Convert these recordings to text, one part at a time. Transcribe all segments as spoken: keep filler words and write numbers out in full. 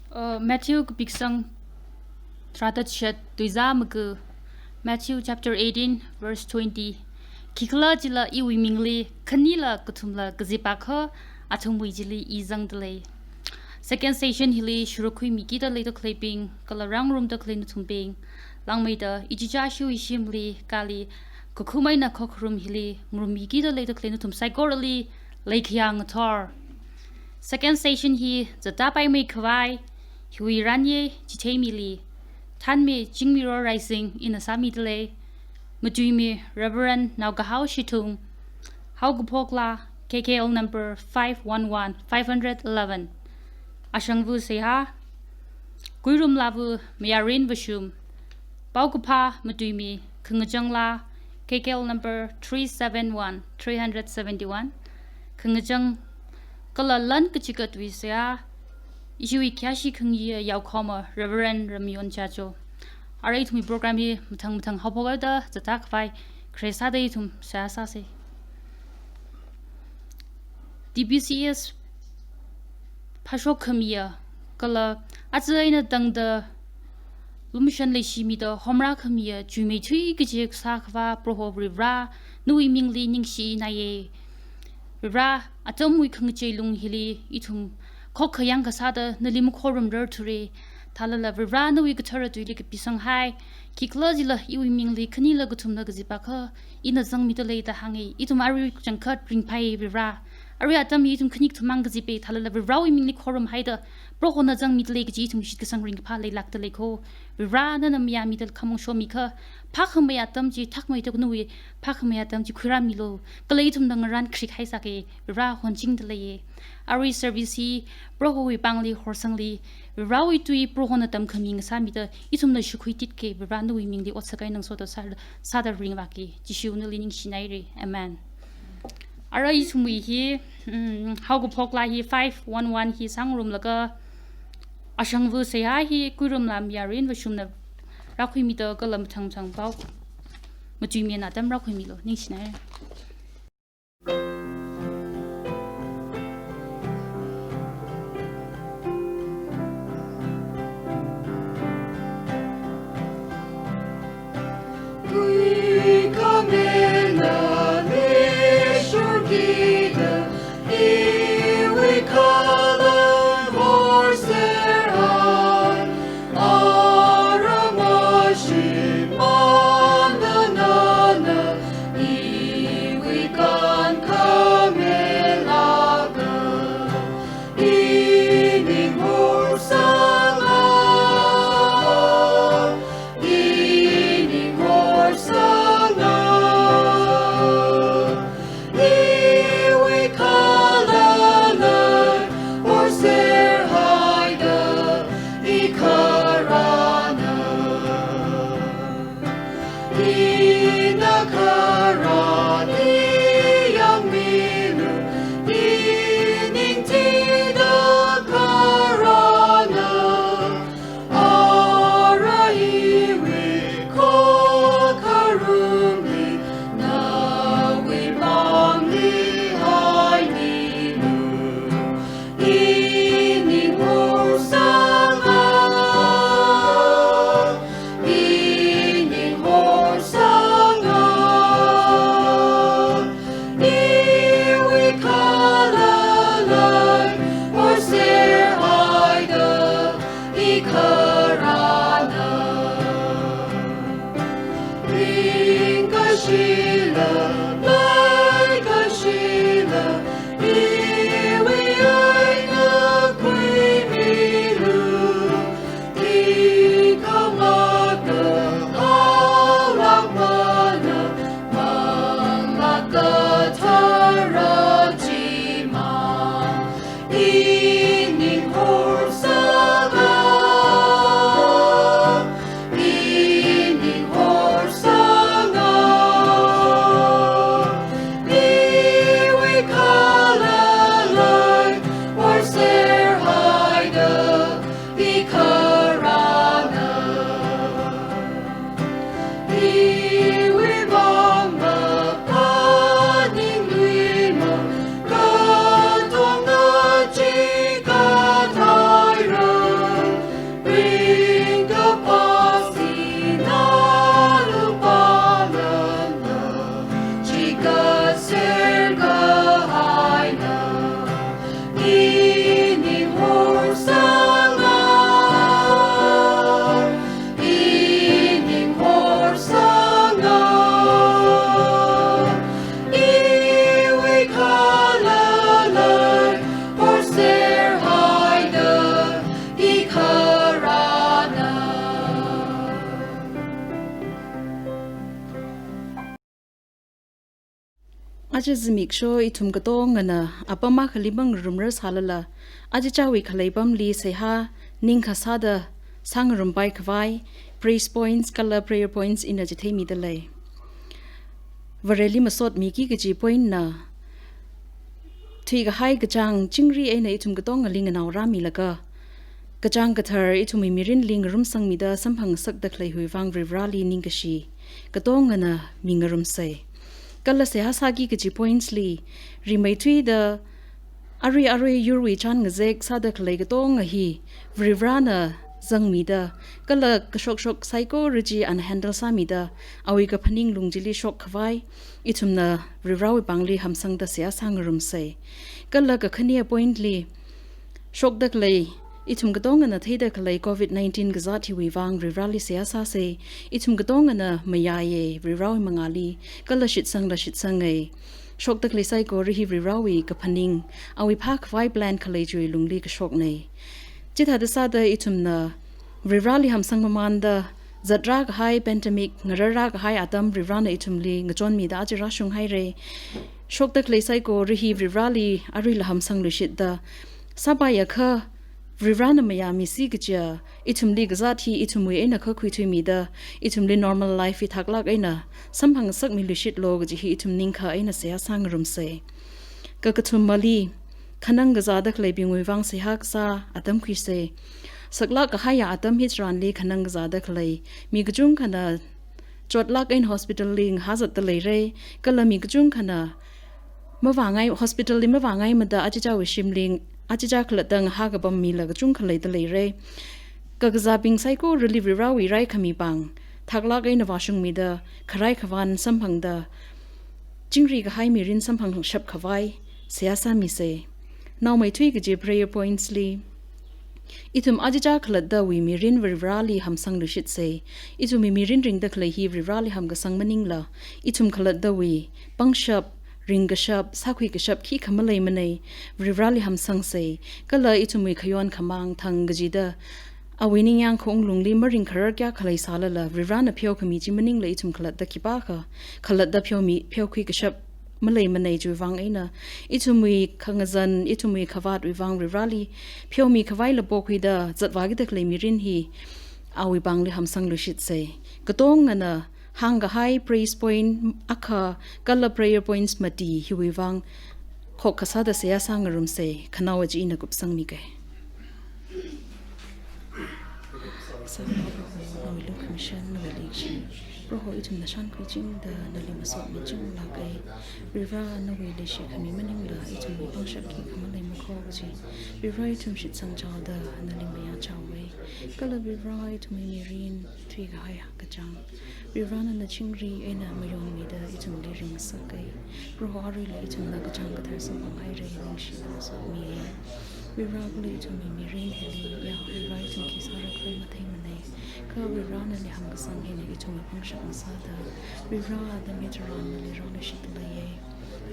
Uh, Matthew kapiksang tharāda chishat tuizā maga. Matthew chapter eighteen, verse twenty. Khikhalajila iwui mingli khanila kathumla kazipakha, athumwui chili i zangdalei. Second session hili shurakhuimikida leida khaleibing, kala rāngarumda khalei nathumbing, langmeida ichichā ishiwui shimli, kali kakhumeina khokharum hili ngarummikida leida khalei nathum saikorali, leikhayā ngathor. Second session hi zatda paimikhavai, hiwui ranye chitheimili, thanmi Chingmiro Raising ina sāmidalei, matuimi Reverend Naokahao Shithung, haokaphok laa K K L number five one one, five hundred eleven. Ashangva seihā, kuirumlava Mayarin Vashum, paokaphā matuimi khangachang laa K K L number three seven one, three hundred seventy-one, khangachang kala lan kachigatwui seihā, ishiwui khayāshi khangayā yaokhoma Reverend Ramyon Chacho. Arui ithumwui program hi mathang mathang haophokda zatda khavai, khare sāda ithum seihā sāsei. T B C S phashok khamiya, kala aja eina tangda lumashan leishimida homrā khamiya chuimeithui kaji kasā Akhava Proho Varivara, nawui mingli ningshinaiye. Varivara, atamwui khangachei lung hili ithum khokkha yangkasāda nali makhorumrarthura. Thālala Varivara nawui kathara tuili kapisanghai. Khikhalajila iwui mingli khanila kathumla kazipakha, ina zangmidalei da hānge. Ithum arui kachangkhat ringphai Varivara. Arui atam hi ithum khani kathum mang kazipa, thālala Varivarawui mingli khorumhaida, Prohona zangmidalei kaji ithum shitkasang ringkaphā leilākdalei kho. Varivara nana mayāmida khamong shomikha, phākhamei atam chi thakmeida nawui phākhamei atam chi khuirāmilu. Kala ithumna ngarān khrik haisāke, Varivara honchingdaleiye. Arui service hi Prohowui pāngli horsangli, Varivarawui tui Prohona tamkhami ngasāmida, ithumna shukhuititke, Varivara nawui mingli otsak eina ngasoda sā, sāda ringvāke. Jishu nali ningshinaire. Amen. Arui ithumwui hi, mm, haokaphok laa hi five one one hi sāngarumlaga, ashangva seihā hi kuirumla Mayarin Vashumna rākhuimida kala mathang mathang pao, matuimi eina atam rākhuimilu, ningshinaire. Aja zimiksho ithum katongana apam akhali mangarumrar sālala, achichāwui khalei apamli seihā ningkha sāda sāngarumpai khavai praise points kala prayer points ina chitheimida lei. Vareli masotmiki kaji point na thuikahai kachāng chingri eina ithum katongali nganaorāmilaga, kachāng kathar ithumwui mirinli ngarumsangmida samphangngasakda khalei hiwui vang Varivarali ningkashi katongana mingarumsei. Kala seihā sāki kaji points li, rimeithuida arui arui yurwui chān ngazek sāda khalei katonga hi Varivarana zangmida, kala kashokshok saikora chi ana handle sāmida, awui kaphaning lung chili shok khavai ithumna Varivarawui pāngli hamsangda seihā sāngarumsei. Kala kakhane point li, shokda khalei, ithum katongana theida khalei covid nineteen kazāt hiwui vang Varivarali seihā sāsei. Ithum katongana mayāye Varivarawui mangāli, kala shitsangla shitsangei. Shokda khalei saikora hi Varivarawui kaphaning, awui phākhavai plan khalei chiwui lungli kashoknei. Chithāda sāda ithumna Varivarali hamsang mamānda, zatrākahai pandemic, ngararrākahai atam Varivarana ithumli ngachonmida aja rāshunghairei. Shokda khalei saikora hi Varivarali aruila hamsangluishitda, sāpaiakha Varivarana mayāmisi kajiya ithumli kazāt hi ithumwui eina kha khuithuimida, ithumli normal life hi thaklāk eina samphangngasakmiluishitlo kaji hi ithum ningkha eina seihā sāngarumsei. Kakathumali, khanang kazāda khaleibingwui vang seihā kasā atam khuisei. Saklāk kahaiya atam hitharanli khanang kazāda khalei mi kachungkhana chotlāk eina hospital li ngahā zatda leirei, kala mi kachungkhana mavāngai, hospital li mavāngaimada achichāwui shimli, achichā khalatta ngahā kapammila kachungkha leida leirei. Kakazābing saikorali Varivarawui raikhami pāng thaklāk eina vāshungmida, kharai khavān samphangda, chingri kahai mirin samphangshap khavai seihā sāmisei. Naomeithui kaji prayer points li, ithum achichā khalattawui mirin Varivarali hamsangluishitsei. Ithumwui mirin ringda khalei hi Varivarali hamkasang maningla, ithum khalattawui pangshap, ringkashap, sākhuikashap khikha maleimanei, Varivarali hamsangsei. Kala ithumwui khayon khamāng thang kachida, awui ningyāng khaung lungli maringkharar kayākha leisālala, Varivarana pheokhami chi maningla ithum khalatta khipākha khalatta pheomi, pheokhuikashap maleimanei. Chiwui vang eina ithumwui khangazan, ithumwui khavātwui vang Varivarali pheomi khavaila pokhuida zatvākida khalei mirin hi awui pāngli hamsangluishitsei. Katongana hāngkahai praise point akha kala prayer points mati hiwui vang khokkha sāda seihā sāngarumsei. Khanaowa chi ina kupsangmikei. Sāngarumlu Proho, nawui lukhamashan, nawui leikashi. Proho, ithumna shānkhuichingda nali masotmichinglākei. Varivara, nawui leishikhami maningla ithumwui pangshap khikha maleimakho kaji, Varivara, ithum shitsangchaoda nali mayāchaowei. Kala Varivara, ithumwui mirin thuikahaiya kachāng, Varivara, nana chingri eina mayonmida ithumli ringngasakei. Proho, aruila ithumna kachāng kathar samphanghairei, ningshida masotmiye. Varivara, kala ithumwui mirin hili ya Varivara, ithum khi sāra khala matheimanei. Kha Varivara, nali hamkasang eina ithumwui pangshap ngasāda, Varivara, atam hitharan nali rāluishitda leiye.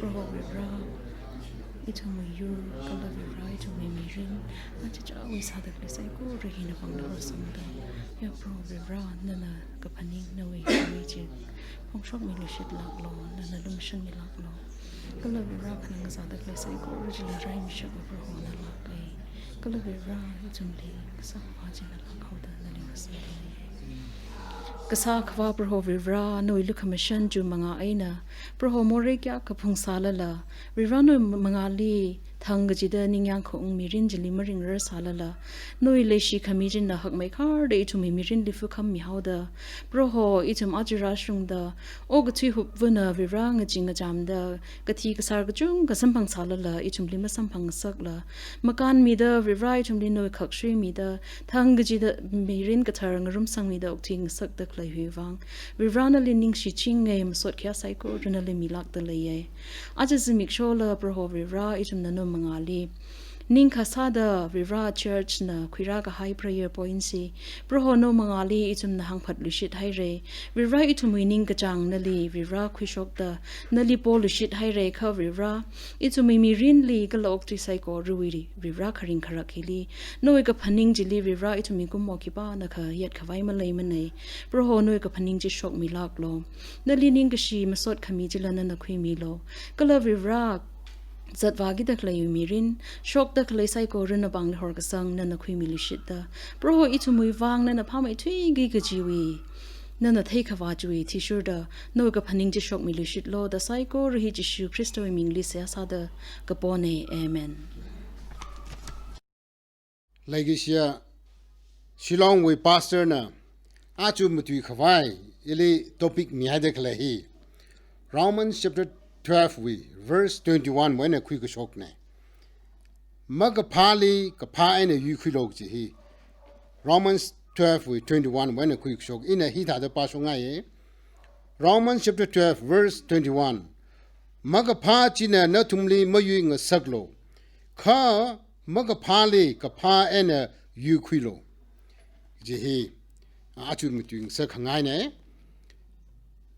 Proho Varivara, ithumwui yur kala Varivara, ithumwui mirin, achichāwui sāda khalei saikora hi napāngli horsangda, ya Proho Varivara, nana kaphaning, nawui khavai chi phongshokmiluishitlāklo, nana lumashanmilāklo. Kala Varivara, khanang kazāda khalei saikora chili raimishapva Proho nalākei. Kala Varivara, ithumli kasā khavā chi nalākhaoda nali ngasālei. Kasā khavā Proho Varivara, nawui lukhamashan chi mangā eina, Proho morei kayākha phungsālala, Varivara nawui mangāli thang kachida ningyāng khaung mirin chili maringrar sālala, nawui leishikhami china hakmeikharda ithumwui mirinli fukham mihaoda, Proho ithum aja rāshungda, okathui hupvana Varivara ngachee ngachamda, kathi kasār kachungkha samphangsālala, ithumli masamphangngasakla, makānmida Varivara ithumli nawui khak shuimida, thang kachida mirin kathar ngarumsangmida okthui ngasakda khalei hiwui vang, Varivara nali ningshichingei, masot khayā saikora nali milākda leiye. Aja zimikshola Proho Varivara, ithumna nawui mangāli Ningkasāda Varivara church na khuirā kahai prayer point chi, Proho nawui mangāli ithumna hāngphatluishit haira. Varivara ithumwui ningkachāng nali Varivara khuishokta, nali poluishit haira kha Varivara, ithumwui mirinli kala okathui saikorawui Varivara kharing kharak hili, nawui kaphaning chili Varivara ithumwui kumo khipānakha yatkhavai maleimana. Proho nawui kaphaning chi shokmilāklu. Nali ningkashi masot khami chila nana khuimilu. Kala Varivara zatvākida khalei mirin, shokda khalei saikorana pāngli horkasang nana khuimiluishitda, Proho ithumwui vang nana phāmeithuiki kajiwui, nana theikhavā chiwui athishurda, nawui kaphaning chi shokmiluishitlu da saikora hi Jishu Khristawui mingli seihā sāda kapona. Amen. Leikashiya Shillongwui pastor na aja matuikhavai ili topic mihaida khalei hi Romans chapter twelve wui verse twenty-one wui eina khuikashokna. Makaphāli kaphā eina yuikhuilu kaji hi. Romans twelve wui twenty-one wui eina khuikashok, ina hithāda pāshokngaiya. Romans chapter twelve verse twenty-one. Makaphā china nathumli mayuingasaklu, kha makaphāli kaphā eina yuikhuilu. Kaji hi aja matuingasak khangaina.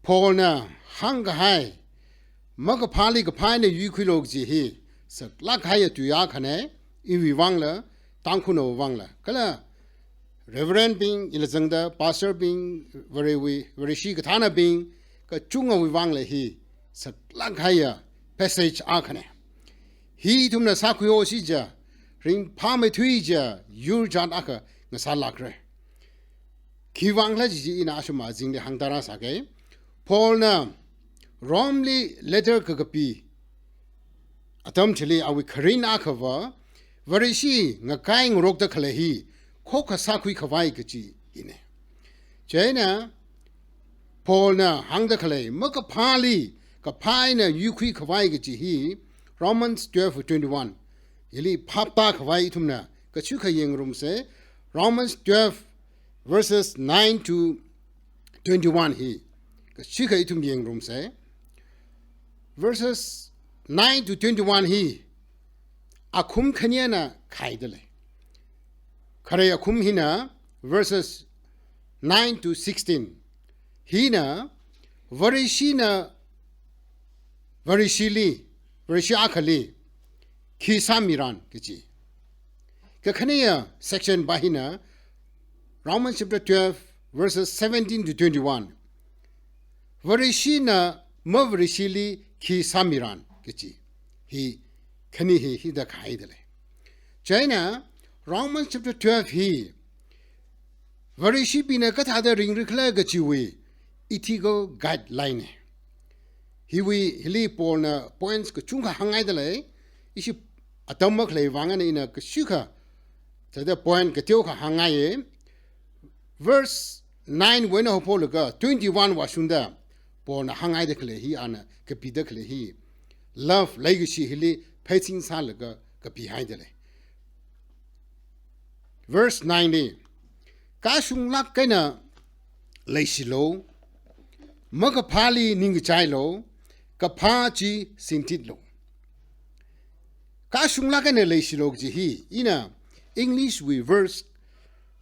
Paulna hāngkahai, makaphāli kaphā eina yuikhuilu kaji hi saklāk kahaiya tui akhana, iwui vangla, Tangkhulnaowui vangla, kala Reverend bing, ila zangda pastor bing, Varewui, Vareshi kathānabing kachungawui vangla hi saklāk kahaiya passage akhana. Hi ithumna sākhuihaosi chiakha, ringphāmeithui chiakha, yur chān akha ngasālākra. Khiwui vangkhala kaji chi ina ashum azingli hāngda rāsāka. Paulna Romeli letter kakapi atam chili awui kharin akhava, Vareshi ngakai ngarokda khalei hi khokkha sākhuikhavai kaji hina. Chieina Paulna hāngda khalei, makaphāli kaphā eina yuikhuikhavai kaji hi, Romans twelve twenty-one. Hili phaptākhavai ithumna kachukha yangrumsa, Romans twelve verses nine to twenty-one hi kachukha ithum yangrumsa. Verses nine to twenty-one hi akhum khani eina khaida lei. Khare akhum hina verses nine to sixteen. Hina Vareshina, Vareshili, Vareshi akhali khi sāmiran kaji. Kakhaneya section pa hina Romans chapter twelve, verses seventeen to twenty-one. Vareshina mavareshili khi sāmiran kaji. Hi khani hi hithāda khaida lei. Chieina Romans chapter twelve hi Vareshibingna kathāda ringrikhala kajiwui ethical guideline na. Hiwui hili Paulna points kachungkha hāngngaida lei. Ishi atam makhalei vang eina ina kashikha thāda point kateokha hāngngaiya. Verse nine wui eina haophoklaga twenty-one vāshungda Paulna hāngngaida khalei hi, ana kapida khalei hi, love, leikashi hili pheisin sālaga kapihaida lei. Verse nine li, kashunglāk eina leishilu, makaphāli ningkachailu, kaphā chi sintitlu. Kashunglāk eina leishilu kaji hi, ina English wui verse,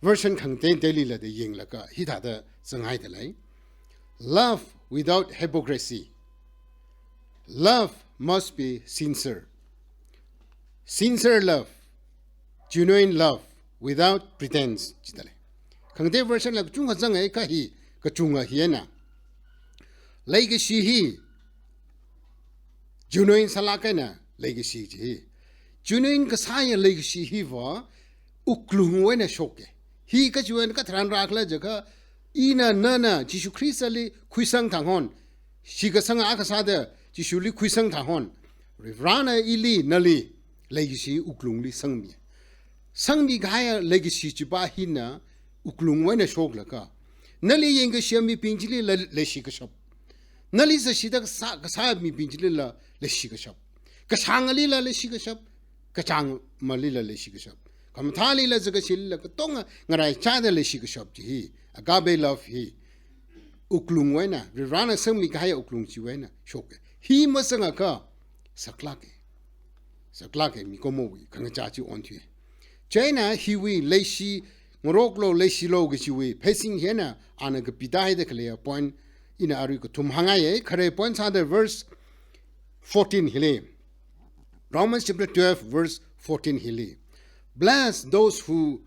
version khangatei teilila da yanglaga hithāda zanghaida lei. Love without hypocrisy. Love must be sincere. Sincere love, genuine love, without pretense, jida lei. Khangatei version la kachungkha zanga, kha hi kachunga hina. Leikashi hi genuine sālāk eina leikashi chi hi. Genuine kasāya leikashi hiva wuklungwui eina shoka. Hi kachiwui eina katharan rākhala jiakha, ina nana Jishu Khristali khuisang thang hon, shitkasang akha sāda Jishuli khuisang thang hon, Varivarana ili nali leikashi wuklungli sangmi. Sangmikahaiya leikashi chipa hina wuklungwui eina shoklaga, nali yangkashiya mibing chilila leishi kashap, nali zashida kasā, kasā mibing chilila leishi kashap, kashāngalila leishi kashap, kachāngmalila leishi kashap, khamathālila zakashilila katonga ngaraichāda leishi kashap chi hi, agape love hi, wuklungwui eina, Varivarana sangmikahaiya wuklung chiwui eina shoka. Hi mazangakha saklāka. Saklāka, mikumowui khangachā chi onthuiya. Chieina hiwui leishi, ngaroklu leishilo kajiwui pheisin hina ana kapida haida khalei point ina arui kathum hāngngaiya, khare point sāda verse fourteen hili. Romans chapter twelve, verse fourteen hili. "Bless those who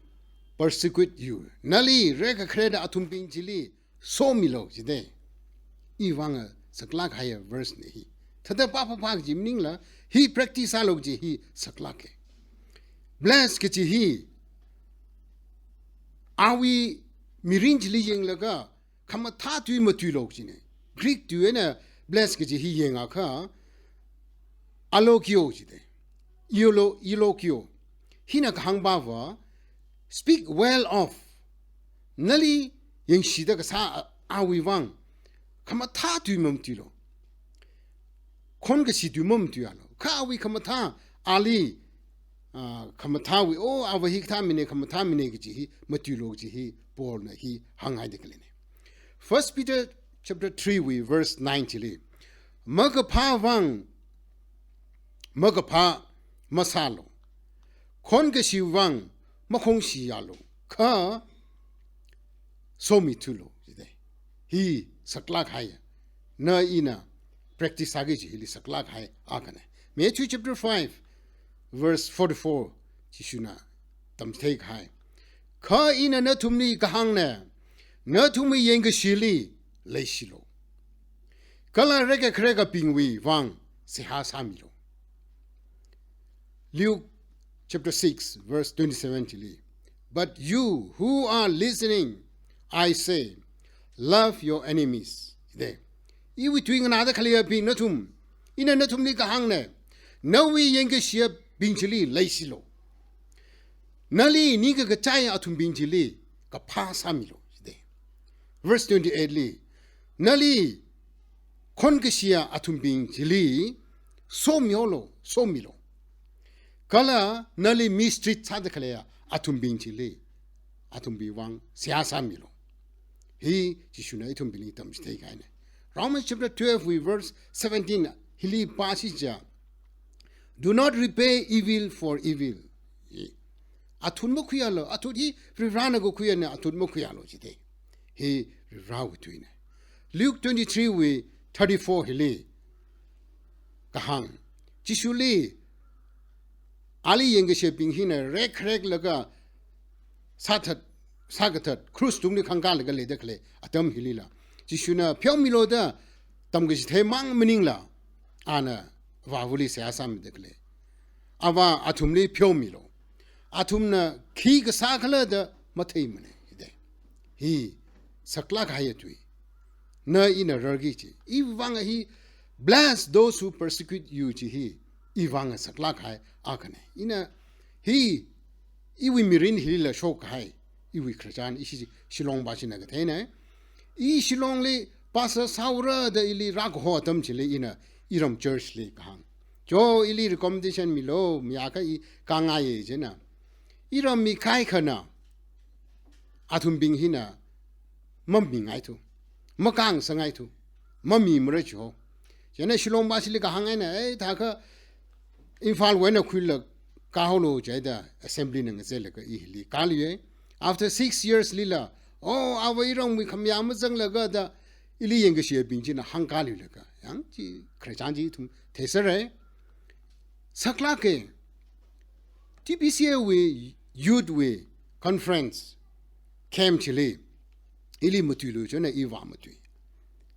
persecute you." Nali rekakhareda athumbing chili somilu jida. Iwui vang saklāk kahai verse na hi. Thāda pāpāpā kaji maningla, hi practice sālu kaji hi saklāka. Bless kaji hi, awui mirin chili yanglaga, khamathā tui matuilu kajina. Greek tui eina bless kaji hi yangakha, eulogio jida. Eulo-, eulogio. Hina kahāng pava, speak well of. Nali yangshida kasā a-, awui vang khamathā tui mamatuilu. Khonkashi tui mamatuialu. Kha awui khamathā, ali, ah, khamathāwui, oh, ava hi kathā mina, khamathā mina kaji hi matuilu kaji hi Paulna hi hānghaida khaleina. First Peter chapter three wui verse nine chili. Makaphā vang makaphā masālu. Khonkashi vang makhongshiyālu. Kha somithuilu jida. Hi saklāk kahaiya. Na ina practice sāki kaji hili saklāk kahai akhana. Matthew chapter five, verse forty-four, Jishuna tamchithei kahai. Kha ina nathumli kahāngna, nathumwui yangkashili leishilu. Kala rekakharekabingwui vang seihā sāmilu. Luke chapter six, verse twenty-seven chili. But you who are listening, I say, love your enemies. Jida. Iwui tui nganāda khaleibing nathum, ina nathumli kahāngna, nawui yangkashiyabing chili leishilu. Nali ningkakachai athumbing chili kaphā sāmilu jida. Verse twenty-eight li, nali khonkashiya athumbing chili somihaolu, somilu. Kala nali mistreat sāda khaleiya athumbing chili, athumbing vang seihā sāmilu. Hi Jishuna ithumbingli tamchithei kahaina. Romans chapter twelve wui verse seventeen hili pāsi chiakha, do not repay evil for evil. Hi, athut makhuialu, athut hi Varivarana kakhuiyana, athut makhuialu jida. Hi Varivarawui tuina. Luke twenty-three wui thirty-four hili kahāng. Jishuli ali yangkashiyabing hina rekreklaga sāthat, sākathat, krus tungli khangkālaga leida khalei atam hilila, Jishuna pheomilu da tamkachithei mang maningla, ana Avāvali seihā sāmida khalei. Avā athumli pheomilu. Athumna khi kasā khala da matheimana jida. Hi saklāk kahaiya tui. Na ina rarki kaji. Iwui vang hi, bless those who persecute you kaji hi, iwui vang saklāk kahai akhana. Ina hi, iwui mirin hilila shokkahai, iwui khararchan, ishi Shillong vāshina katheina. I Shillongli pastor sāhaora da ili rākaho atam chili ina iram church li kahāng. Cho ili recommendation milu, mayākha i kāngaiya jina. Iram mi kaikhana, athumbing hina mamingaithu, makāngasakngaithu, mamimara jiho. Chieina Shillong vāshili kahāng eina, eh, thākha Imphal wui eina khuilaga kāhaolu jida assembly na ngazeilaga i hili kāluiya. After six years lila, oh, ava iramwui khamayā mazanglaga da ili yangkashiyabing china hāngkāluilaga, yang chi khararchan chi ithum theisera. Saklāka, T B C A wui youth wui conference camp chili ili matuilu chieina i vāmatui.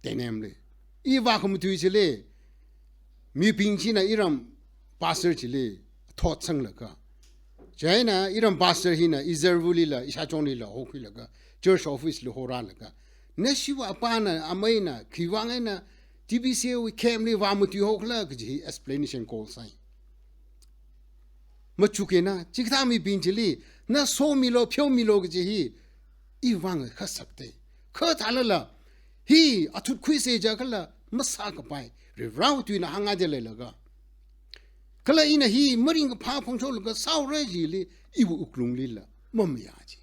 Tenemli. I vākhamatui chili, mibing china iram pastor chili thotsanglaga, chieina iram pastor hina Izarvulila, Ishachonglila hokhuilaga, church office li horālaga, nashiwui apāna, ameina, khiwui vang eina T B C A wui camp li vāmatuihao khala kaji hi explanation call sai. Machukna, chikathā mibing chili, na somilu, pheomilu kaji hi, iwui vang kha sakta. Kha thālala, hi athut khuisa jiakhala, masākapai, Varivarawui tuina hāngngaida leilaga. Kala ina hi maringkaphā phangshoklaga sāhaora jili, iwui wuklunglila mamayā ji.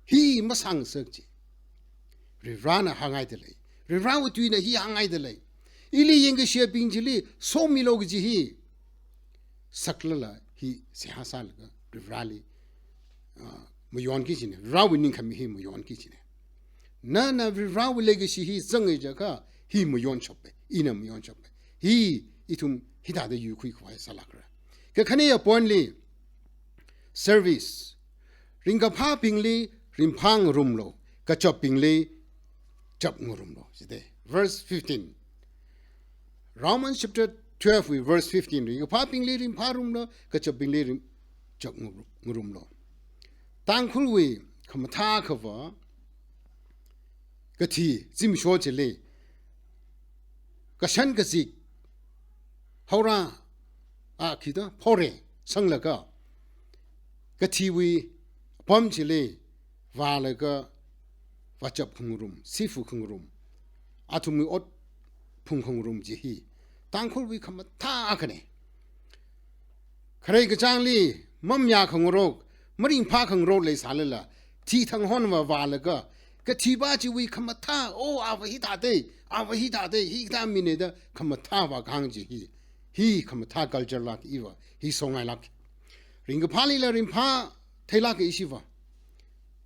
Hi masāngasak ji. Varivarana hāngngaida lei. Varivarawui tuina hi hāngngaida lei. Ili yangkashiyabing chili somilu kaji hi. saklala hi seihā sālaga Varivarali, ah, mayonki kajina, Varivarawui ningkhami hi mayonki kajina. Nana Varivarawui leikashi hi zanghai jiakha hi mayonshapa, ina mayonshapa. Hi ithum hithāda yuikhui khavai sālākra. Kakhanea point li service. Ringkaphābingli ringphāngarumlu, kachapbingli chapngarumlu. Jide. Verse fifteen. Romans chapter twelve wui verse fifteen. Ringkaphābingli ringphārumlu, kachapbingli ring-, chapngarum-, ngarumlu. Tangkhulwui khamathā akhava kathi zimiksho chili kashan kazik haora, a, khida phore sanglaga kathiwui apam chili vālaga vāchap khangarum, sifu khangarum, athumwui ot phung khangarum chi hi Tangkhulwui khamathā akhana. Kharei kachāngli mamayā khangarok, maringphā khangarok leisālala, thithang honva vālaga, kathipā chiwui khamathā, o, ava hithāda, ava hithāda, hikathā mina da khamathā vākahāng chi hi, hi khamathā culture lāk iva, hi songailāk. Ringkaphālila ringphā theilāka ishiva.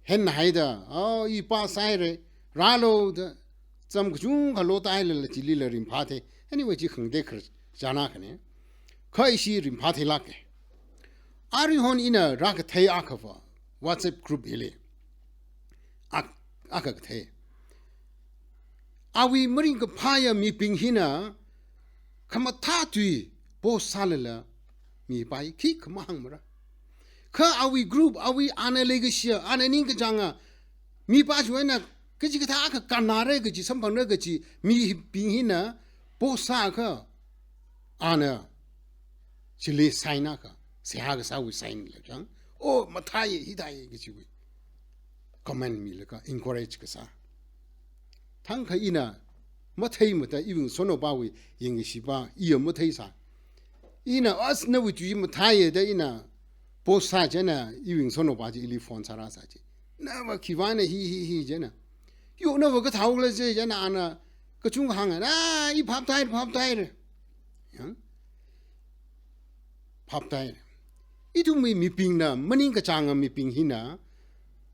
Henna haida, o, i pass sāhaira, rālu da, exam kachungkha lo tahailala chilila ringphā thei. Anyway, chi khangatei khararchān akhana. Kha ishi ringphā theilāka. Aruihon ina rākathei akhava, WhatsApp group hili. Ak-, akha kathei. Awui maringkaphāya mibing hina, khamathā tui post sālala, mipai khikha mahāngmara. Kha awui group, awui ana leikashiya, ana ningkachānga, mipā chiwui eina kachikathā akha kannara kaji, samphangra kaji, mibing hina post sāakha, ana chili sign akha, seihā kasāwui sign la chang, o, mathāya, hithāya kajiwui comment milaga encourage kasā. Thangkha ina mathei mada iwui ngasotnaopāwui yangkashipā iya matheisā. Ina, as, nawui tui mathāya da ina post sā chieina iwui ngasotnaopā chi ili phone sārāsā chi. Nava khivāna hi, hi, hi chieina. Yo, nava kathāhaokhala chi chieina ana kachungkha hānga, a, i phap thai, phap thai. Yang? Phap thai. Ithumwui mibingna, maningkachānga mibing hina,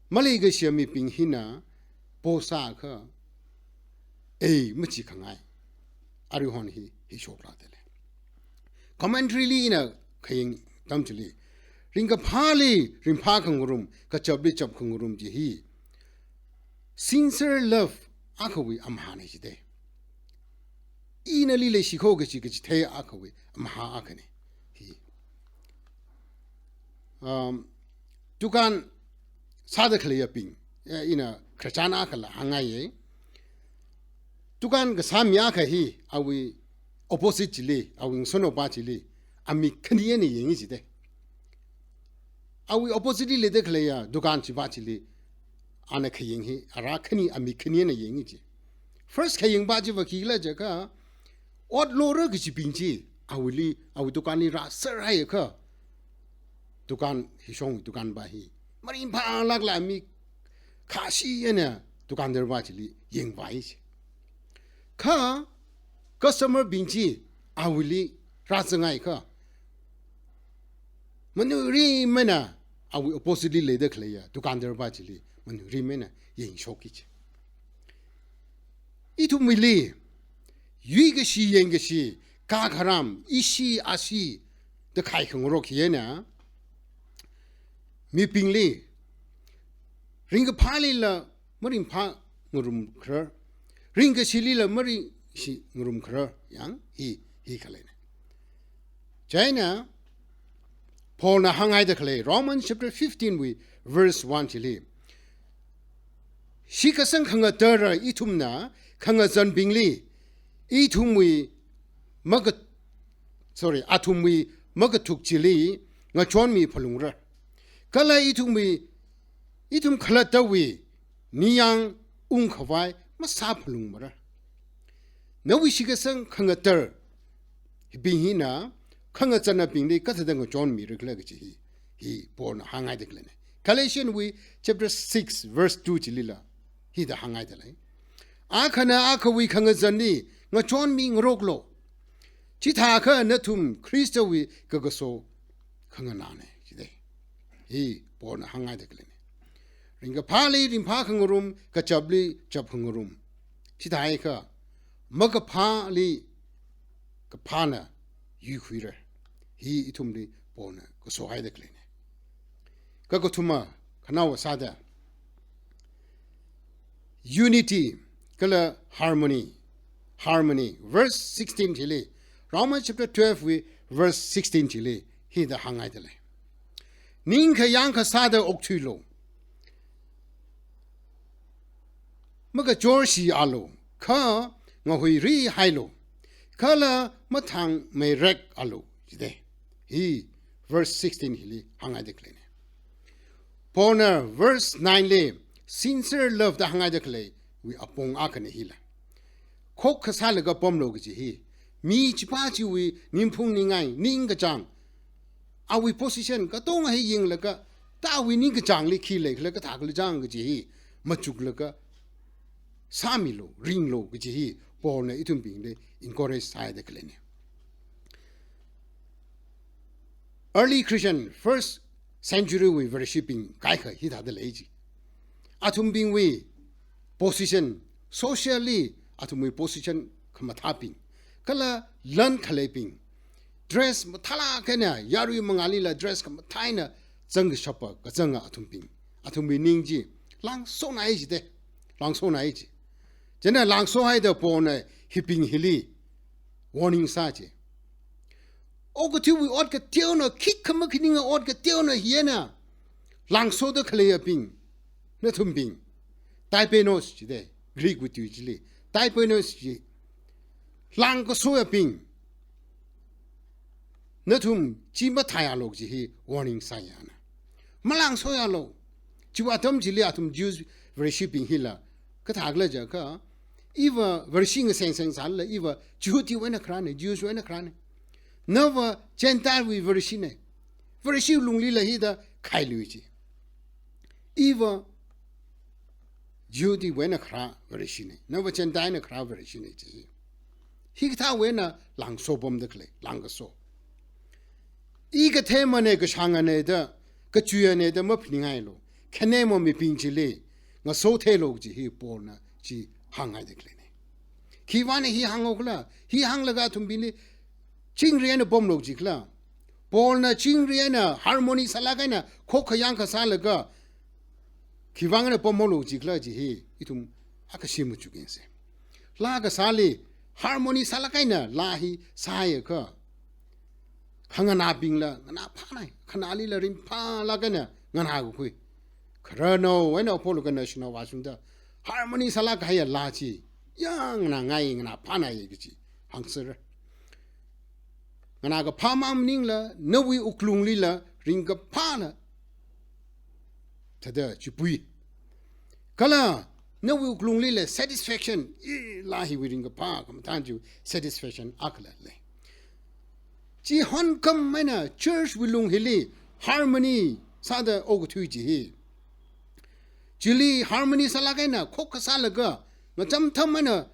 maleikashiya mibing hina, post sāakha, ei, machikhangai. Aruihon hi, hi shoklākda lei. Commentary li ina khayang atam chili, ringkaphāli ringphā khangarum, kachapli chap khangarum chi hi sincere love akhawui amahāna jide. Ina nali leishikho kaji, kachithei akhawui amahā akhana. Hi. Um, dukan sāda khaleiyabing, eh, ina khararchān akhala hāngngaiya. Dukan kasā mi akha hi, awui opposite chili, awui ngasotnaopā chili, amik khani eina yangi jide. Awui opposite li leida khaleiya dukan chipā chili, ana khayang hi, ara khani, amik khani eina yangi ji. First khayangpā chiva khikhala jiakha, ot lora kajibing chi, awuili, awui dukanli rāserhaiakha, dukan, hishong dukanpā hi maringphālākla, mik khāshi eina dukandarpā chili yangvai ji. Kha customer bing chi awuili rāzangaiakha, manuirimana awui opposite li leida khaleiya dukandarpā chili manuirimana yangshoki ji. Ithumwuili yuikashi yangkashi, kakharam, ishi ashi da khai khangarok hi eina, mibingli, ringkaphālila maringphā ngarumkharar, ringkashilila maringshi ngarumkharar, yang hi, hi khaleina. Chieina, Paulna hānghaida khalei, Romans chapter fifteen wui verse one chili, shitkasang khangatara ithumna khangazanbingli, ithumwui maga-, sorry, athumwui makathuk chili ngachonmi phalungra. Kala ithumwui, ithum khalattawui ningyāng ungkhavai masāphalungmara. Nawui shitkasang khangatar hibing hina khangazanabingli kathāda ngachonmirakhala kaji hi, hi Paulna hānghaida khaleina. Galatian wui chapter six verse two chilila hithāda hānghaida lei. Akhana akhawui khangazanli ngachonmingaroklu. Chithākha nathum Khristawui kakaso khanganāna, jida. Hi Paulna hāngngaida khaleina. Ringkaphāli ringphā khangarum, kachapli chap khangarum. Chithākha makaphāli kaphāna yuikhuira. Hi ithumli Paulna kasohaida khaleina. Kakathuma khanaowa sāda unity kala harmony, harmony. Verse sixteen chili, Romans chapter twelve wui verse sixteen chili hithāda hāngngaida lei. Ningkhayāng kasāda okthuilu. Makachor shialu, kha ngahuiri hailu, kala mathāngmeirek alu, jida. Hi verse sixteen hili hāngngaida khaleina. Paulna verse nine li sincere love da hāngngaida khaleiwui apong akhana hila. Khokkha sālaga pamlu kaji hi, mi chipā chiwui ningphung ningai, ningkachāng, awui position katonga hi yanglaga, tawui ningkachāngli khi leikhala, kathākhala chang kaji hi machuklaga sāmilu, ringlu kaji hi Paulna ithumbingli encourage sāhaida khaleina. Early Christian, first century wui Vareshibing kaikha hithāda lei ji. Athumbingwui position, socially athumwui position khamathābing, kala lan khaleibing, dress mathālāk eina, yarui mangālila dress khamathā eina zangkashapa kazanga athumbing, athumwui ning chi langsonai jida, langsonai ji. Chieina langsohaida Paulna hibing hili warning sā ji. Okathuiwui ot kateona, khikha makhaninga ot kateona hi eina langsoda khaleiyabing, nathumbing, tapeinos jida, Greek wui tui chili, tapeinos ji, langkasoyabing, nathum chi mathāyalu kaji hi warning sāya na. Malangsoyalu. Chiwui atam chili athum Jews Vareshibing hila kathākhala jiakha, iva Vareshi ngasengseng sālala, iva Jihudi wui eina kharāna, Jews wui eina kharāna. Nava Gentile wui Vareshina. Vareshi lunglila hithāda khailui ji. Iva Jihudi wui eina kharā Vareshina, nava Gentile na kharā Vareshina ji. Hikathāwui eina langso pamda khalei, langkaso. I kathemana, kashāngana da, kachuiyana da maphaningailu. Khanema mibing chili ngasotheilu kaji hi Paulna chi hāngngaida khaleina. Khivāngna hi hāngo khala, hi hānglaga athumbingli chingri eina pamlu jikhala. Paulna chingri eina harmony sālāk eina khokkha yāngkha sālaga khivāng eina pamlu jikhala kaji hi ithum akha shim machukyangsa. Laa kasāli harmony sālāk eina laa hi sāhaiakha, khanganābingla nganāphānai, khanālila ringphālāk eina nganākakhui. Khararnao eina Apollo kanashina vāshungda harmony sālāk kahaiya laa chi, ya nganāngai, nganāphānai kaji hāngserra. Nganākaphā mang maningla, nawui wuklunglila ringkaphāla thāda chipui. Kala nawui wuklunglila satisfaction, i laa hiwui ringkaphā khamathān chi satisfaction akhala lei. Chi honkham eina church wui lung hili harmony sāda okathui chi hi. Chili harmony sālāk eina khokkha sālaga ngacham tham eina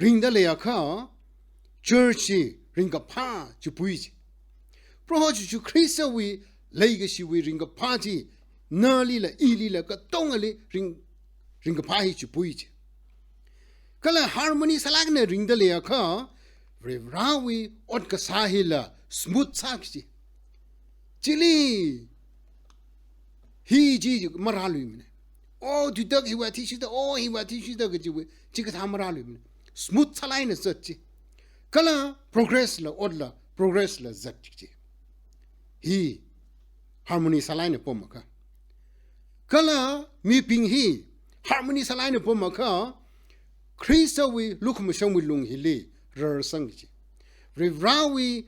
ringda leiakha, church chi ringkaphā chipui ji. Proho Jishu Khristawui leikashiwui ringkaphā chi nalila, ilila, katongali ring, ringkaphā hi chipui ji. Kala harmony sālāk eina ringda leiakha, Varivarāwui ot kasā hila smooth sāki ji. Chili hi chi marāluimana. O, tuitak hiwui athishurda, o, hiwui athishurda kajiwui chikathā marāluimana. Smooth sālāk eina zat ji. Kala progress la otla, progress la zat ji. Hi harmony sālāk eina pamakha. Kala mibing hi harmony sālāk eina pamakha, Khristawui lukhamashanwui lung hili rarsang ji. Varivarāwui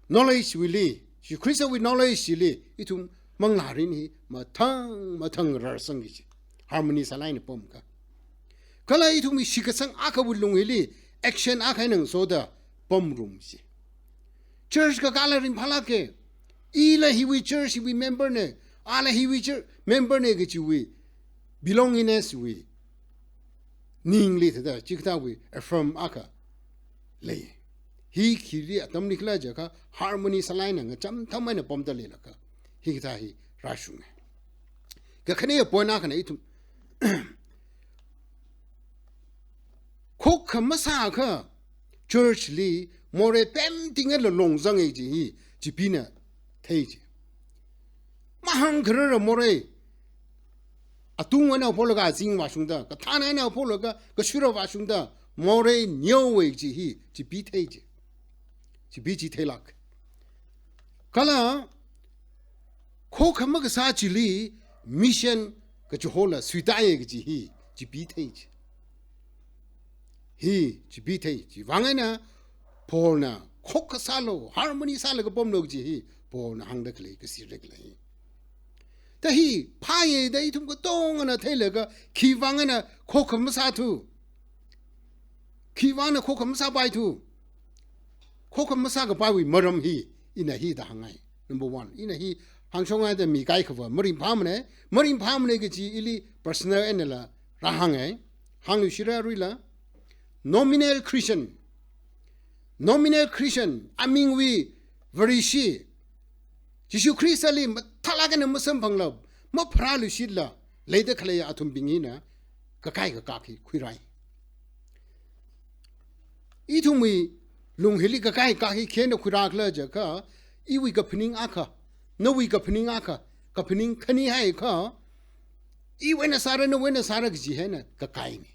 knowledge wuili, Jishu Khristawui knowledge chili ithum manglārin hi mathang mathang rarsang ji. Harmony sālāk eina pamakha. Kala ithumwui shitkasang akhawui lung hili action akha eina ngasoda pamrum ji. Church kakāla ringphālāka. Ila hiwui church hiwui member na, ala hiwui church member na kajiwui belongingness wui ningli thāda chikathāwui affirm akha lei. Hi khili atamli khala jiakha harmony sālāk eina ngacham tham eina pamda leilakha, hikathā hi rāshunga. Kakhane point akhana ithum khokkha masākha church li morei pemtinga la longzanga kaji hi, chibingna thei ji. Mahāngkharara morei, atung eina pholaga azing vāshungda, kathān eina pholaga kashura vāshungda, morei neowa kaji hi, chibing thei ji. Chibing chi theilāk. Kala khokkha makasā chili mission kachihola suitāya kaji hi, chibing thei ji. Hi, chibing thei ji. Chiwuivang eina Paulna khokkha sālu, harmony sālaga pamlu kaji hi, Paulna hāngda khalei kasirek lei. Ta hi phāya da ithum katongana theilaga, khiwuivang eina khokkha masāthu, khiwuivang eina khokkha masāpaithu, khokkha masākapaiwui maram hi, ina hithāda hāngngai. Number one, ina hi hāngshokngaida mi kaikhava maringphāmana, maringphāmana kaji ili personal einala rāhānga. Hāngluishira aruila. Nominal Christian. Nominal Christian, amingwui Vareshi, Jishu Khristali mathālāk eina masamphangla, mapharāluishitla leida khalei athumbing hina kakai kakak hi khuirai. Ithumwui lung hili kakai kakak hi khina khuirākhala jiakha, iwui kaphaning akha, nawui kaphaning akha, kaphaning khani haiakha, iwui eina sāra, nawui eina sāra kaji hina kakaina.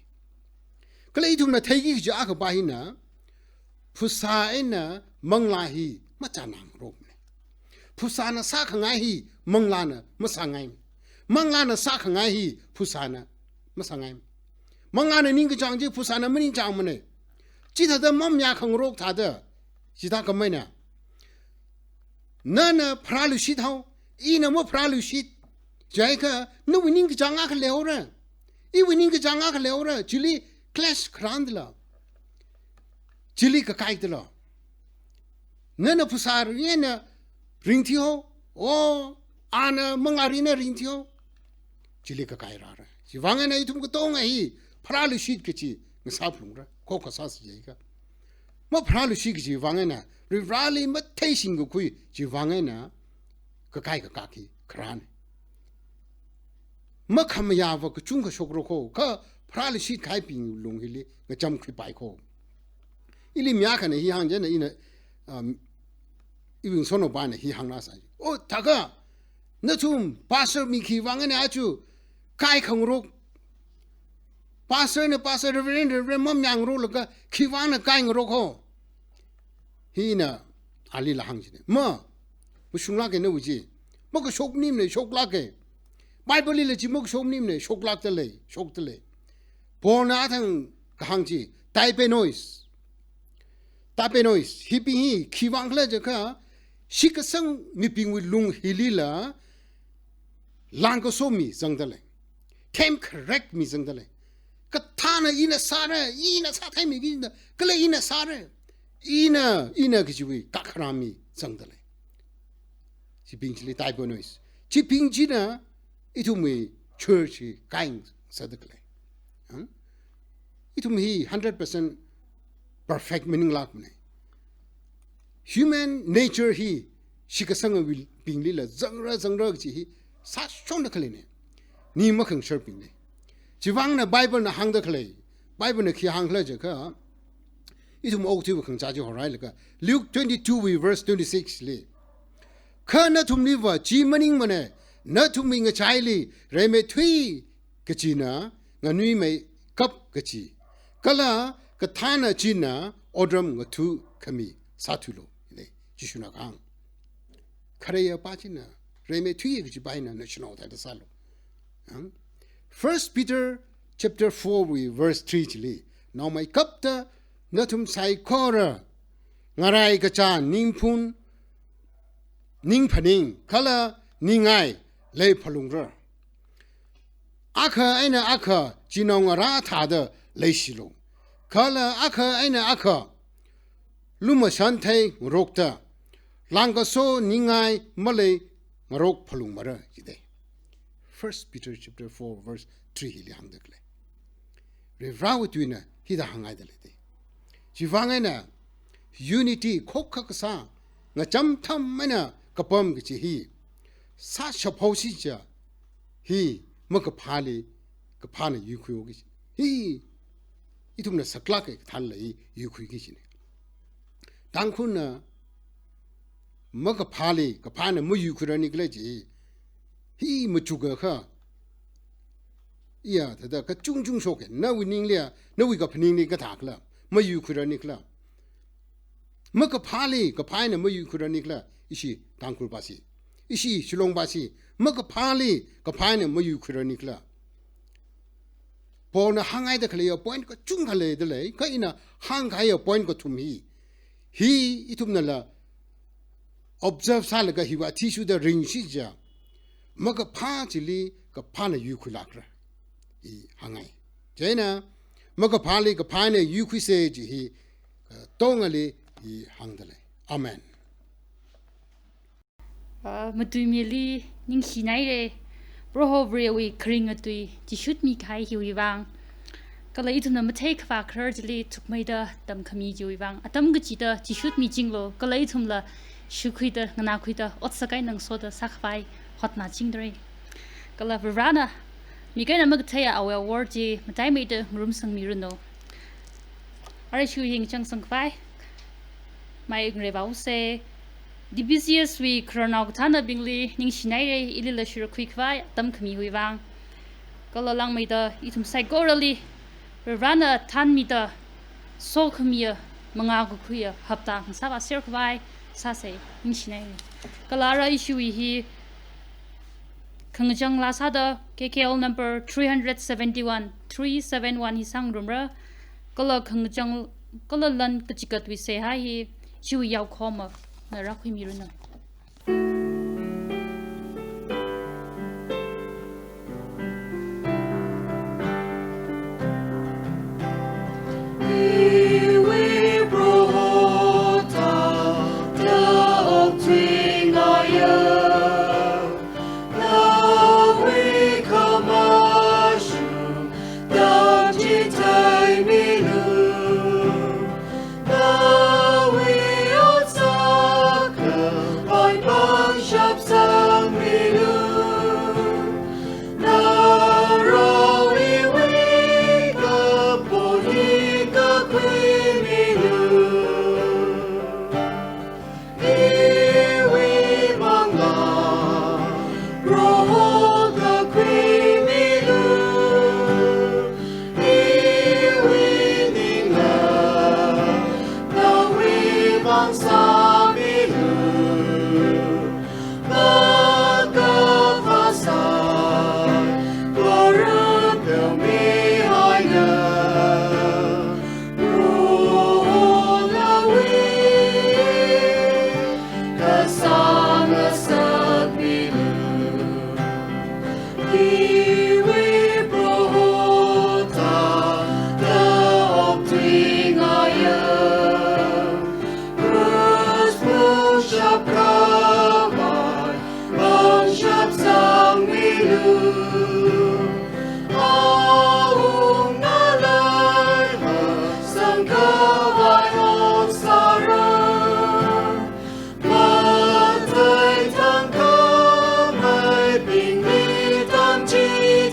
Kala ithumna theiki kaji akhapa hina, phasā eina manglā hi machānngarokmana. Phasāna sākhangai hi manglāna masāngai. Manglāna sākhangai hi phasāna masāngai. Manglāna ningkachāng chi phasāna maningchāngmana. Chithāda mamayākhangarok thāda, chithā khameina, nana pharāluishit hao, ina mapharāluishit jiakha, nawui ningkachāng akha leihaora, iwui ningkachāng akha leihaora, chili clash kharāndala, chili kakaidala. Nana phasāli eina ringthi hao, o, ana manglāli eina ringthi hao, chili kakai rāra. Chiwuivang eina ithum katonga hi pharāluishit kaji ngasāphalungra, khokkha sāsa jiakha. Mapharāluishit kajiwui vang eina, Varivarali matheishingkakhui chiwuivang eina, kakai kakak hi kharāna. Makhamayāva kachungkha shokra kho, kha pharāluishit kahaibing lung hili ngacham khuipai kho. Ili mi akhana hi hāng chieina ina, um, iwui ngasotnaopana hi hāngngasai. O, thākha, nathum pastor mi khiwuivang eina achu kaikhangarok, pastor eina pastor, reverend, reverend mamayāngaroklaga khiwuivang eina kaingarok hao. Hina alila hāngchina. Ma, mashunglāka nawui chi. Makashok maningmana, shoklāka. Bible lila chi makashok maningmana, shoklākda lei, shokda lei. Paulna athang kahāng chi, tapeinos. Tapeinos, hibing hi khiwuivang khala jiakha, shitkasang mibingwui lung hilila, lāngkaso mi zangda lei. Themkharek mi zangda lei. Kathāna ina sāra, ina sātheimeikida, kala ina sāra, ina, ina kajiwui kakharam mi zangda lei. Chibing chili tapeinos. Chibing china ithumwui church hi kaingasakda khalei. Hmm? Ithum hi hundred percent perfect maninglākmana. Human nature hi shitkasangabinglila zangra zangra kaji hi sāshokda khaleina. Ning makhangasarbingna. Chiwuivangna Bible na hāngda khalei. Bible na khi hāng khala jiakha, ithum okathuiwui khangachā chi horhailaga, Luke twenty-two wui verse twenty-six li, kha nathumliva chi maningmana, nathumwui ngachaili rimeithui kachina nganuimeikap kachi, kala kathāna china otram ngathakhami sāthuilu, da Jishuna kahāng. Kharei apa china rimeithui kajipa hina national thāda sālu. Ang? First Peter chapter four wui verse three chili, naomeikapta nathum saikora ngarai kachā ningphun, ningphaning, kala ningai leiphalungra. Akha eina akha chinaongarā thāda leishilu. Kala akha eina akha lumashanthei ngarokta, lāngkaso ningai maleingarok phalungmara jida. First Peter chapter four verse three hili hāngda khalei. Varivarawui tuina hithāda hāngngaida leida. Chiwuivang eina unity, khokkha kasā, ngacham tham eina kapam kachi hi sāshaphaosi chiakha, hi makaphāli kaphāna yuikhuihaoki kachi hi ithumna saklāk kahai kathāla hi yuikhuiki kachina. Tangkhulna makaphāli kaphāna mayuikhuirani khala chi, hi machukakha, iya, thāda kachungchung shoka, nawui ningli, nawui kaphaningli kathā khala, mayuikhuirani khala. Makaphāli kaphā eina mayuikhuirani khala, ishi Tangkhulpasi, ishi Shillongpasi, makaphāli kaphā eina mayuikhuirani khala. Paulna hānghaida khaleiya point kachungkha leidalei, kha ina hāngkahaiya point kathum hi, hi ithumnala observe sālaga hiwui athishurda ringshi chiakha, makaphā chili kaphāna yuikhuilākra, i hānghai. Chieina, makaphāli kaphāna yuikhuisa chi hi, eh, katongali i hāngdalei. Amen. Ah, matuimili ningshinaire, Proho Varewui kharinga tui chishutmi kahai hiwui vang, kala ithumna matheikhavā kharar chili thukmeida tamkhami chiwui vang, atam kachida chishutmichinglu, kala ithumla shukhuida, nganākhuida, otsak eina ngasoda sākhavai hotnāchingdalei. Kala Varena mik eina makatheiya awui awor chi mataimeida ngarumsangmiranu. Arui ishiwui hāngchang sangkhavai mai ngareivāusa. D B C S wui khararnao kathānabingli ningshinaire, ilila shurkhuikhavai atam khamiwui vang. Kala langmeida ithum saikorali Varena thanmida sokhamiya, mangā kakhuiya hapta ngasāvāserkhavai sāsa, ningshinaire. Kala arui ishiwui hi khangachang laa sāda K K L number three hundred seventy-one, three seven one hi sāngarumra, kala khangachang, kala lan kachigatwui seihā hi ishiwui yaokhomana rākhuimiranu. Iwui Proho thāda okthuingaiya, nawui khamashung tamchitheimilu, nawui otsak khavai pangshap sangmilu, nara iwui kapo hi kakhuimilu. Iwui manglā Proho kakhuimilu, iwui ningla nawui vang sāmilu, makaphā saikorali mihaina. Proho nawui kasā ngasakmilu. Iwui Proho thāda okthuingaiya, krush pushap khavai pangshap sangmilu, awunga leihā sangkhavai ot sāra, matei thangkhameibingli tamchithei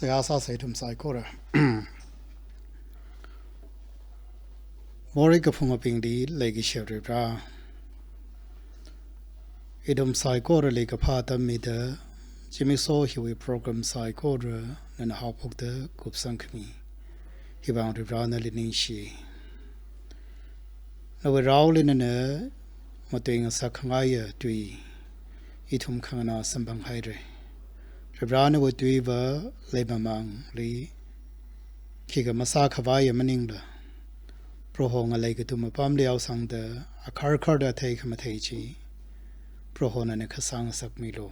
Seihā sāsa ithum saikora. Morei kaphungabingli leikashiya Varivara, ithum saikorali kaphā tammida, zimiksho hiwui program saikora nana haophokda kupsangkhami, hiwui vang Varivara nali ningshi. Nawui raoli nana matuingasak khangaiya tui ithum khanganā samphang haira. Varivara, nawui tuiva leimamangli khikha masākhavaiya maningla, Proho ngalei kathum apamli yaosangda akharkharda theikhamathei chi Proho nana khasang ngasakmilu.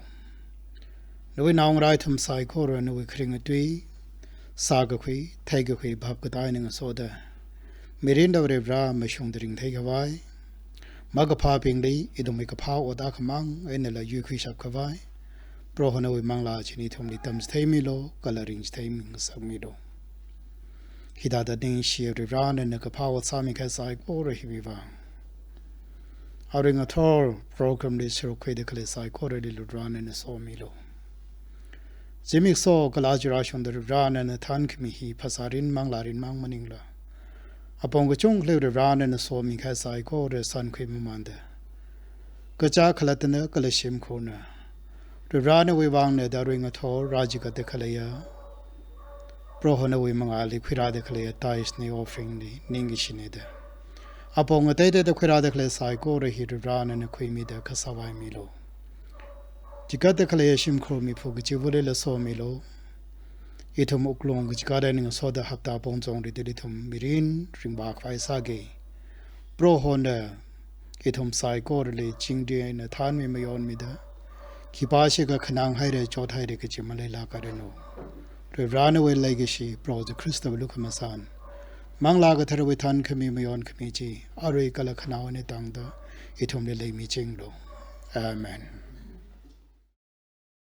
Nawui naongarā ithum saikora nawui kharinga tui sākakhui, theikakhui phap katā eina ngasoda, mirinda Varivara mashungda ringtheikhavai, makaphābingli ithumwui kaphā ot akhamang einala yuikhuishap khavai, Proho nawui manglā china ithumli tamchitheimilu, kala ringchitheimi ngasakmilu. Hithāda ningshi Varivara, nana kaphā ot sāmikahai saikora hiwui vang. Arui ngathor program li sārukkhuida khalei saikorali Varivara nana somilu. Zimiksho kala aja rāshungda Varivara nana thankhami hi phasā rin manglā rin mang maningla, apong kachungkhali Varivara nana somikahai saikora sankhui mamānda, kachā khalattana kala shimkhurna, Varivara nawui vangna da arui ngathor rāchigatda khaleiya, Proho nawui mangāli khuirāda khaleiya tithes na offering li ningkashina da, apong ateiteida khuirāda khalei saikora hi Varivara nana khuimida khasāvaimilu. Chigatda khaleiya shimkhur miphu kachivali la somilu. Ithum wuklung kachigatda eina ngasoda hapta pongzong ridali ithum mirin ringvākhavai sāki. Prohona ithum saikorali chingri eina thanmi mayonmida, khipāshikha khanang haira, chot haira kachi maleilākranu. Varivara nawui leikashi, Proho Jishu Khristawui lukhamashan, Manglā Katharawui thankhami mayonkhami chi arui kala khanaowa eina tangda ithumli leimichinglu. Amen.